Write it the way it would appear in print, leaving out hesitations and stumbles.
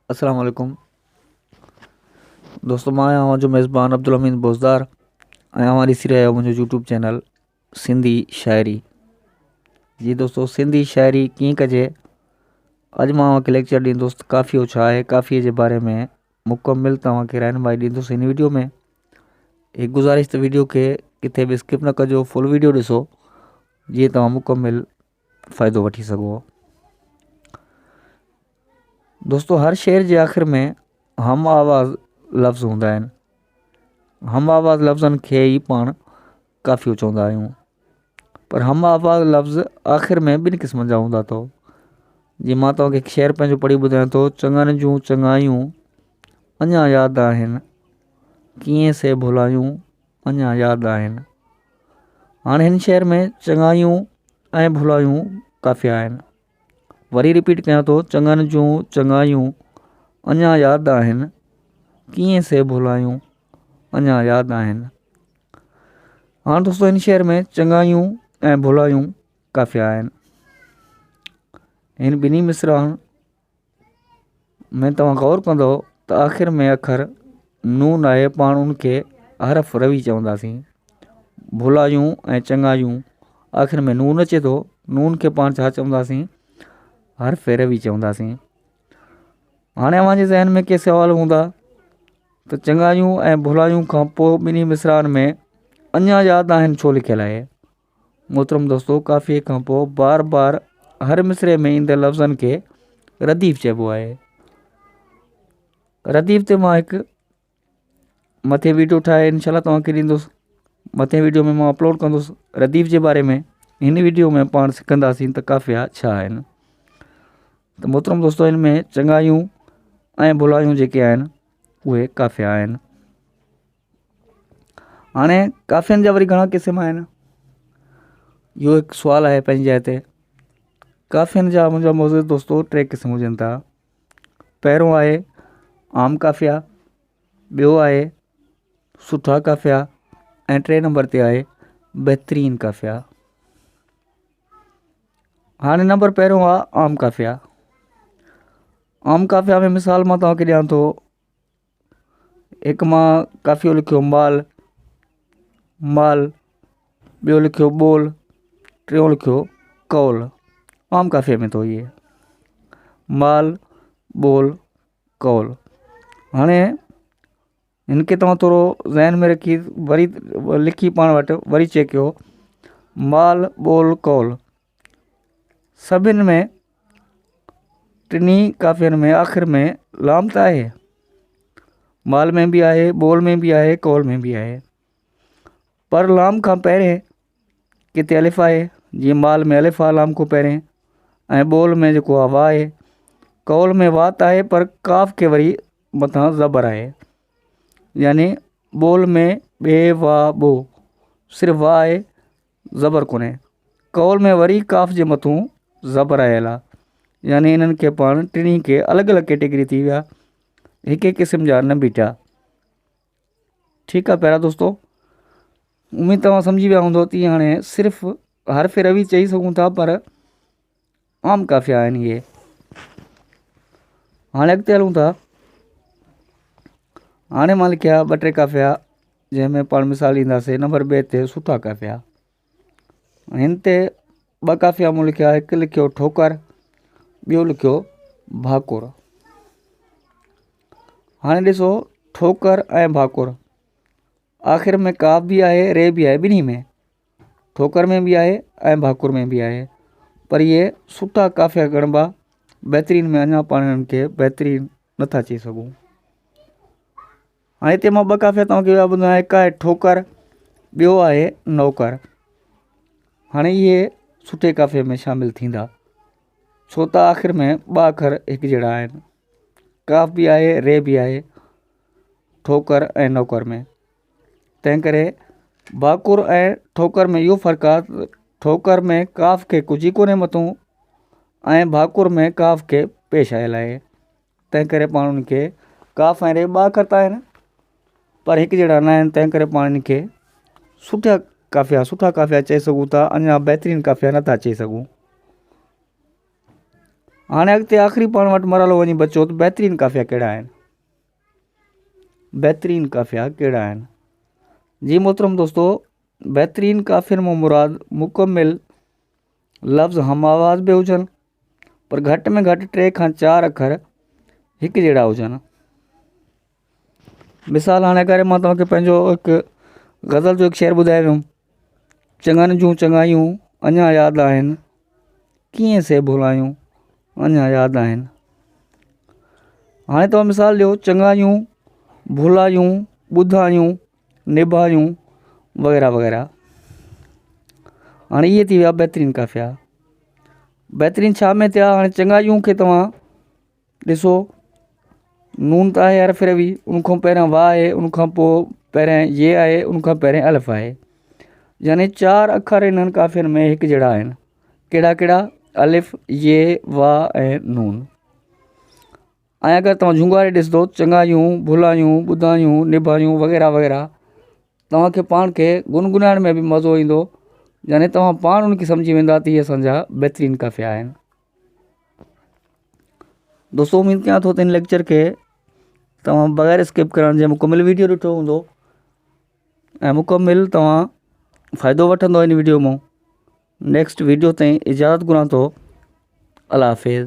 السلام عليڪم دوستو مان آهيان اوهان جو ميزبان عبدالحميد بوزدار ۽ اوهان ڏسي رهيا آهيو منهنجو يوٽيوب چينل سنڌي شاعري. جي دوستو سنڌي شاعري ڪيئن ڪجي، اڄ مان اوهان کي ليڪچر ڏيندس ته ڪافيو ڇا آهي، ڪافيء جي باري ۾ مڪمل توهان کي رهنمائي ڏيندس هن ويڊيو ۾. هڪ گذارش ته ويڊيو کي ڪٿي به اسڪپ نه ڪجو، فل ويڊيو ڏسو جيئن توهان مڪمل فائدو وٺي سگهو. دوستو هر شعر جي آخر ۾ هم آواز لفظ هوندا آهن. هم آواز لفظن کي ئي پاڻ قافيو چوندا آهيون، پر هم آواز لفظ آخر ۾ ٻن قسمن جا هوندا اٿو. جيئن مان توهان کي هڪ شعر پنهنجو پڙهي ٻڌايان ٿو، چڱن جون چڱايون اڃا ياد آهن، ڪيئن سي ڀلايون اڃا ياد آهن. هاڻي هن شعر ۾ چڱايون ۽ ڀلايون قافيا آهن. وري رپيٽ ڪيان ٿو، چڱن جون چڱايون اڃا ياد آهن، ڪيئن سي ڀلايون اڃا ياد آهن. هاڻ دوستو هن شعر ۾ چڱايون ۽ ڀلايون قافيا آهن. هن ٻنهي مصرعن ۾ توهان غور ڪندؤ ته آخر ۾ اکر نون آهي، پاڻ ان کي حرف روي چونداسين. ڀلايون ۽ چڱايون آخر ۾ نون اچي ٿو، نون کي پاڻ ڇا چونداسين؟ حرف روي چونداسين. هاڻي اوهان جي ذهن ۾ ڪي سوال هوندا ته چڱايون ۽ ڀلايون کان پوء ٻنهي مصرعن ۾ اڃا ياد آهن ڇو لکيل آهي؟ محترم دوستو قافيي کان پوء بار بار هر مصرعي ۾ ايندڙ لفظن کي رديف چئبو آهي. رديف تي مان هڪ مٿي ويڊيو ٺاهي انشاء الله توهان کي ڏيندس، مٿي ويڊيو ۾ مان اپلوڊ ڪندس رديف جي باري ۾. هن ويڊيو ۾ پاڻ سکنداسين ته قافيا ڇا آهن. ته محترم دوستو هن ۾ چڱايون ۽ ڀلايون جيڪي آهن اهي قافيا آهن. هاڻي قافين جا وري گهڻا قسم آهن؟ اهو هڪ سوال آهي پنهنجي جاء تي. قافين جا منهنجا معزز دوستو ٽي قسم هجن ٿا. پهريون آهي عام قافيا، ٻيو آهي سٺا قافيا ۽ ٽئين نمبر تي آهي بهترين قافيا. هاڻي نمبر پهريون آهي عام قافيا. عام قافيا ۾ مثال مان توهان کي ڏيان ٿو، هڪ مان قافيو لکيو مال، مال، ٻيو لکيو ٻول، ٽيون لکيو قول. عام قافيي ۾ ٿو اهي مال، ٻول، قول. هاڻي هن کي توهان ٿورو ذهن ۾ رکي وري لکي پاڻ وٽ وري چيڪ ڪيو، مال، ٻول، قول سڀن ۾ ٽنهي قافين ۾ آخر ۾ لام ته آهي، مال ۾ به آهي، ٻول ۾ به آهي، قول ۾ به آهي، پر لام کان پهرين ڪٿي الف آهي، جيئن مال ۾ الف آهي لام کان پهرين، ۽ ٻول ۾ جيڪو آهي وا آهي، قول ۾ وا ته آهي پر قاف کي وري مٿان زبر آهي، يعني ٻول ۾ ٻي وا ٻو صرف وا آهي زبر ڪونهي. قول ۾ وري قاف جي مٿون زبر آيل آ، يعني انهن کي پاڻ ٽنهي کي الڳ الڳ ڪيٽيگري ٿي ويا، هڪ هڪ قسم جا نه بيٺا. ٺيڪ آ پيارا دوستو، اميد توهان سمجهي ويا هوندو. تيئن هاڻي صرف حرف روي چئي سگهون ٿا پر عام قافيا آهن اهي. هاڻي اڳتي هلون ٿا. هاڻي مان لکيا ٻه ٽي قافيا جنهن ۾ پاڻ مثال ڏينداسين. نمبر ٻئي تي سٺا قافيا، هن تي ٻه قافيا مون لکيا، هڪ لکيو ٺوڪر، ٻيو لکيو ڀاڪر. هاڻي ڏسو ٺوڪر ۽ ڀاڪر آخر ۾ قاف به آهي ري به آهي، ٻنهي ۾ ٺوڪر ۾ به آهي ۽ ڀاڪر ۾ به آهي، پر اهي سٺا قافيا ڳڻبا، بهترين ۾ اڃا پاڻ انهن کي بهترين نٿا چئي سگهون. هاڻي هتي مان ٻه قافيا توهان کي ٻيا ٻڌايان، هڪ آهي ٺوڪر، ٻيو آهي نوڪر. هاڻي اهي سٺي قافيي ۾ شامل ٿيندا، ڇو ته آخر ۾ ٻه اکر هڪجهڙا آهن، قاف به آهي ري به آهي ٺوڪر ۽ نوڪر ۾. تنهن ڪري ڀاڪر ۽ ٺوڪر ۾ اهو فرق آهي ته ٺوڪر ۾ قاف کي ڪجهه ئي ڪونهي مٿون ۽ ڀاڪر ۾ قاف کي پيش آيل آهي، تنهن ڪري پاڻ ان کي قاف ۽ ري ٻه اکر ته آهن پر هڪ جهڙا نه آهن، تنهن ڪري پاڻ ان کي سٺا قافيا، سٺا قافيا چئي سگهون ٿا، اڃا بهترين قافيا نٿا چئي سگهون. هاڻي اڳتي آخري پاڻ وٽ مرحلو وڃي بچيو ته بهترين قافيا ڪهڙا آهن. بهترين قافيا ڪهڙا آهن. جي محترم دوستو بهترين قافين مان مراد مڪمل لفظ هم آواز به هجن پر گهٽ ۾ گهٽ ٽي کان چار اکر هڪ جهڙا هجن. مثال هاڻي ڪري مان توهان کي پنهنجو هڪ غزل جو هڪ شعر ٻڌائي ويم چڱن جون چڱايون اڃا ياد آهن ڪيئن سي ڀلايون اڃا ياد آهن هاڻي توهان مثال ڏيو چڱايون ڀلايون ٻڌايون نڀايون وغيره وغيره هاڻي اهي ٿي ويا بهترين قافيا بهترين ڇا ۾ ٿيا هاڻي چڱايون کي توهان ڏسو نون ته آهي حرف روي ان کان پهريان وا آهي ان کان پوء پهريان ي آهي ان کان پهريان الف آهي يعني چار اکر انهن قافين ۾ هڪ جهڙا آهن ڪهڙا ڪهڙا الف ي وا ۽ نون ۽ اگر توهان جهونگاري ڏسندو چڱايون، ڀلايون، ٻڌايون، نڀايون وغيره وغيره توهان کي پاڻ کي گنگنائڻ ۾ به مزو ايندو يعني توهان پاڻ ان کي سمجهي ويندا ته هي اسان جا بهترين قافيا آهن. دوستو اميد ڪيان ٿو ته ان ليڪچر کي توهان بغير اسڪپ ڪرڻ جي مڪمل ويڊيو ڏٺو هوندو ۽ مڪمل توهان فائدو وٺندو ان ويڊيو مون نيڪسٽ ويڊيو تائين اجازت گهران ٿو الله حافظ.